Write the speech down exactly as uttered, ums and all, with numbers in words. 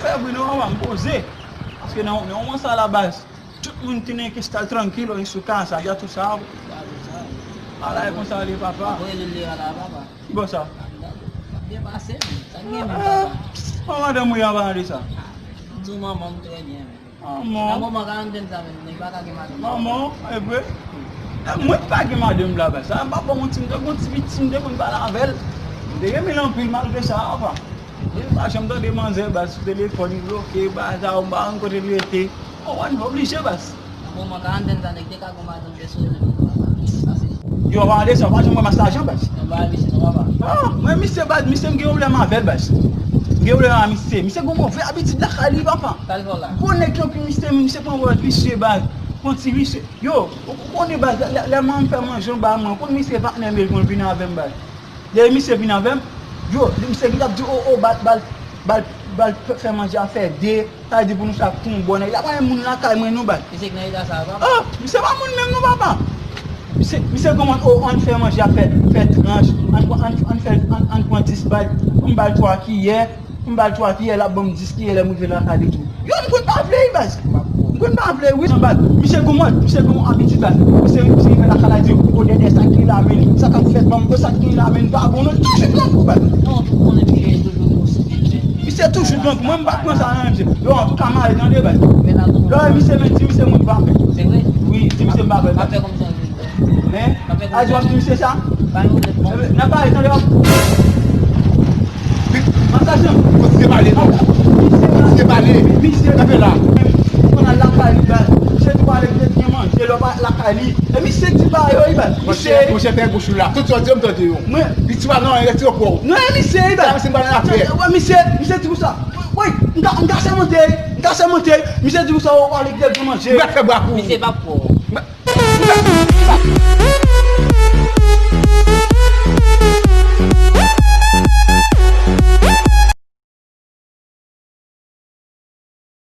Fè bri non, papa, m poze. Paske nan, nan moman sa la, baz, tout moun ki nan Kristal trankil, yo sou kay sa, y a tout sa. Ala e konsa li, papa. Ki bò sa? Mwen madanm ou ye, an palan de sa. Manman. Manman, e vre? E mwen ki pa gen madanm la, baz. Sa m pa bon, yon ti, m te gon ti pitit, m te konn pale avè l. M te renmen l anpil malgre sa, papa. Mwen pa janm tande manzè, baz, sou telefòn, li bloke, baz, sa, m pa konn kote li rete. Ou konprann, oblije, baz. Nan moman karantèn sa, nèg te ka gon madanm pèsonèl, men papa, sa se. Yo, an palan de sa, ou pa janm wè Mas Lajan, baz. Nan bagay misye, non, papa. Ah, mwen, misye, baz, misye, m gen pwoblèm avè l, baz. M gen pwoblèm avè misye. Misye gon move abitid lakay li, papa. Sa l fè w la? Gwo nèg tankou misye, misye pran wòd visye, baz. Pran ti visye. Yo, ou, ou konnen, baz, lè, lè, lè mwen fè manje anba mwen, ou konn misye patnè m, li konn vin avè m, baz. Depi misye vin avè m, yo, misye ki t ap di, o, o, ba l, ba l, ba l, ba l fè, fè manje a fè de, sa vle di pou nou chak pran yon bòn, y ap rayi moun lakay mwen, non, baz. Misye ki nan eta sa a, papa? Ah, misye pa moun menm, non, papa. Misye, misye kòmanse, o, ann fè manje a fè, fè tranch, ann, ann, ann fè, ann, ann pran dis bal, ann ba l twa kiyè, ann ba l twa kiyè, l ap ban m dis kiyè lè m rive lakay li tou. Yo, m konn pa vle wi, baz. M konn pa vle wi, baz. Misye gou mòd, misye gou abitid, baz. Misye, misye rive lakay la, di, o, dèdè, sa k gen la, men sa k ap fèt, ban m, sa k gen la, men pa bon, non, toujou pran kou, baz. Non, tout moun epi toujou gon sou. Misye toujou pran kou, mwen m pa t pran sa nan men misye. Yo, antouka, m ale tande, baz. Yo, misye, men, di misye mwen m pa fè. Se vre? Wi, di misye m pa fè, baz. Pa fè kòmsi w vle. Hein? A di w ap di misye sa? Ba nou lèt bon. Nan pale tande w ap. Masajan. Kontinye pale non. Kontinye pale. Misye. Kanpe la. Ou konn al lakay li, baz. Misye tou pale, misye gen manje lè w pa lakay li. E misye di bagay yo wi, baz. Monchè, monchè, fè bouch ou la. Tout sa w di yo, m tande yo. Mwen. Piti pa nan anyen, retire kò w. Non, e misye wi, baz. Sa misye m pale afè. Wè misye, misye di konsa. Wi, m ka, m ka sèmante, m ka sèmante. Misye di konsa, w pale, misye gen manje. M pa fè bwa pou ou. Misye pa pou.